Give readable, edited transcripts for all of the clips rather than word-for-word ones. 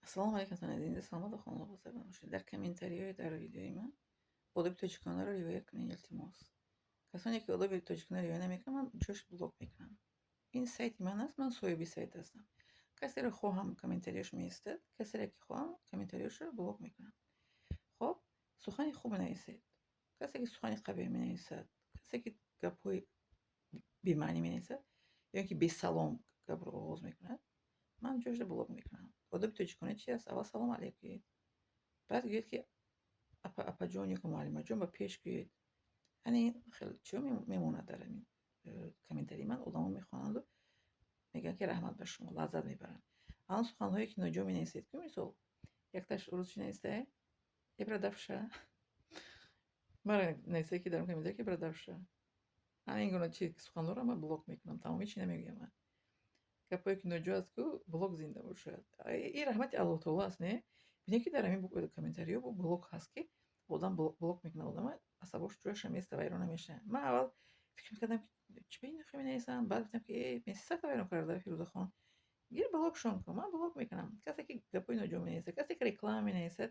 Ассалому алайкум, дӯстони азиз, саломату хонавода бошед. Дар комментариҳои дар видеои ман одоби тоҷиконаро риоя кунед, илтимос. Касоне ки одоби тоҷикона риоя намекунанд, ман ҷош блок мекунам. Ин сайти ман аст, ман соҳиби сайт ҳастам. Касеро хоҳам, комментарияш меистад, касеро ки хоҳам, комментарияшро блок мекунам. Хоб, сухани хуб нависед. Касе ки сухани қабеҳ менависад, касе ки гапҳои бемаънӣ менависад ё ки бесалом гапро оғоз мекунад, ман ҷошро блок мекунам. Одоби тоҷикона чи аст? Аввал салом алейк гӯед, баъд гӯед, ки апаҷон ё муаллимаҷон, ба пеш гӯед. Ани хеле чиё мемонад дар ҳамин комментарии ман, одамо мехонанду мегӯянд, ки раҳмат ба шумо, лаззат мебаранд. Он суханҳое ки ноҷо менависед, ку мисол, якташ рӯз чӣ навистае? Э, брадавша. Мара навистае, ки дар комментария, ки брадавша. Ҳамин гуна чи суханҳоро ман блок мекунам, тамоми чи намегӯям ман. Гапҳое ки ноҷо аст ку, блок зинда бошад. Ин раҳмати Аллоҳ таоло аст, не? Бинед, ки дар ҳамин комментариҳо блок ҳаст, ки одам блок мекунад, одама асабош ҷояша места, вайрон намешавад. Ман аввал фикр мекардам, ки чӣ ба ин менависам, баъд гуфтам, ки э, месисата вайрон карда Фирӯзахон. Гир, блокшон кун, ман блок мекунам. Касе ки гапҳои ноҷо менависад, касе ки реклама менависад,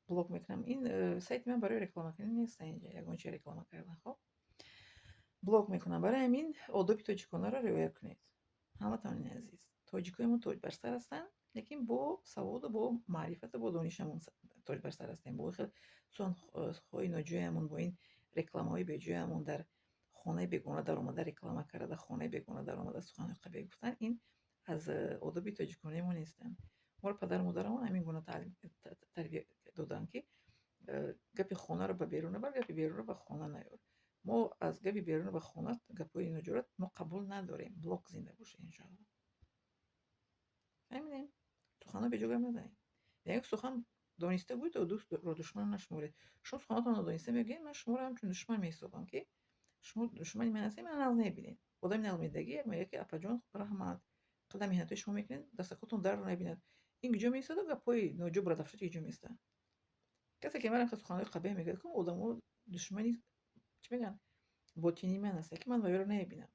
блок мекунам. Ин сайти ман барои реклама кардан нест, инҷа ягон чи реклама кардан, хоб? Блок мекунам. Барои ҳамин одоби тоҷиконаро риоя кунед. Ҳамватанони азиз, тоҷикои мо тоҷ бар сар ҳастанд, лекин бо саводу бо маърифату бо донишамон тоҷ бар сар ҳастем. Бо хел суханҳои ноҷоямон, бо ин рекламаҳои беҷоямон, дар хонаи бегона даромада реклама карда, хонаи бегона даромада суханҳои қабеҳ гуфтан, ин аз одоби тоҷиконаи мо нестанд. Моро падару модарамон ҳамин гуна тарбия доданд, ки гапи хонаро ба берун набар, гапи берунро ба хона наёр. Мо аз гапи беруна ба хона гапҳои ноҷоро мо қабул надорем. Блок зинда боша, иншоалло. Фаҳмидем? Суханҳо беҷо гап назанед. Як сухан дониста гӯед, то дӯстро душман нашуморед. Шумо суханотонро нодониста мегӯед, ман шуморо ҳамчун душман меҳисобам, ки шумо душмани ман ҳастед, ман нағз намебинед. Одами нағз медагӣ як мегӯяд, ки апаҷон, раҳмат, қадар меҳнатҳои шумо мекунед, дастакотон дарро набинад. Ин куҷо меистоду гапҳои ноҷо бурадафша куҷо меистад? Касе ки ман суханҳои қабеҳ мегӯяд, ку одамо душмани, чӣ мегӯянд, ботинии ман аст, ки ман ваёро намебинам.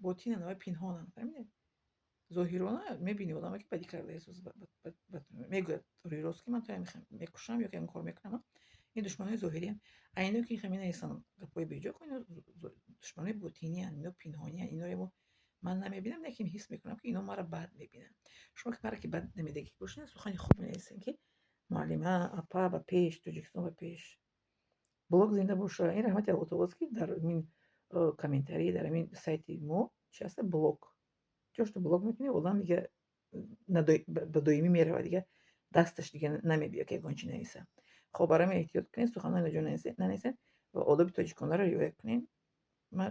Ботинан ва пинҳонанд, фаҳмидед? Зоҳирона мебинӣ одаме, ки бадӣ кардааст, мегӯяд рӯи рост, ки ман туя мекушам ё ки ягон кор мекунам. Ин душманои зоҳирианд. А ино ки менависанд гапҳои беҷо, ино душманои ботиниянд, ино пинҳониянд, иноро ман намебинам, лекин ҳис мекунам, ки ино маро бад мебинанд. Шумо ки маро ки бад намедагӣ бошед, сухани хуб менависед, ки муаллима, апа, ба пеш, Тоҷикистон ба пеш. Блок зинда боша. Ин раҳмати Аллоҳ таоло аст, ки дар ин комментарии дар ҳамин сайти мо чи ҳаста? Блок. Ҷошто блок мекунӣ, одам дига ба доимӣ меравад, дига дасташ дига намебиёд, ки ягон чи нависа. Хоб, барои ҳамин эҳтиёт кунед, суханҳои ноҷо нанависед ва одоби тоҷиконаро риоя кунед. Ман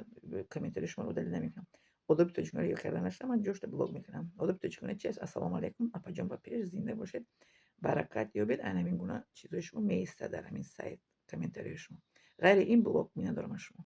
комментарии шуморо удалить намекунам. Одоби тоҷикона риоя карда нашуда, ман ҷошто блок мекунам. Одоби тоҷикона чи аст? Ассалому алайкум, апаҷон, ба пеш, зинда бошед, баракат ёбед. Айн ҳамин гуна чизҳои шумо меистад дар ҳамин сайт, комментарияи шумо. Ғайри ин блок миннатдорам аз шумо.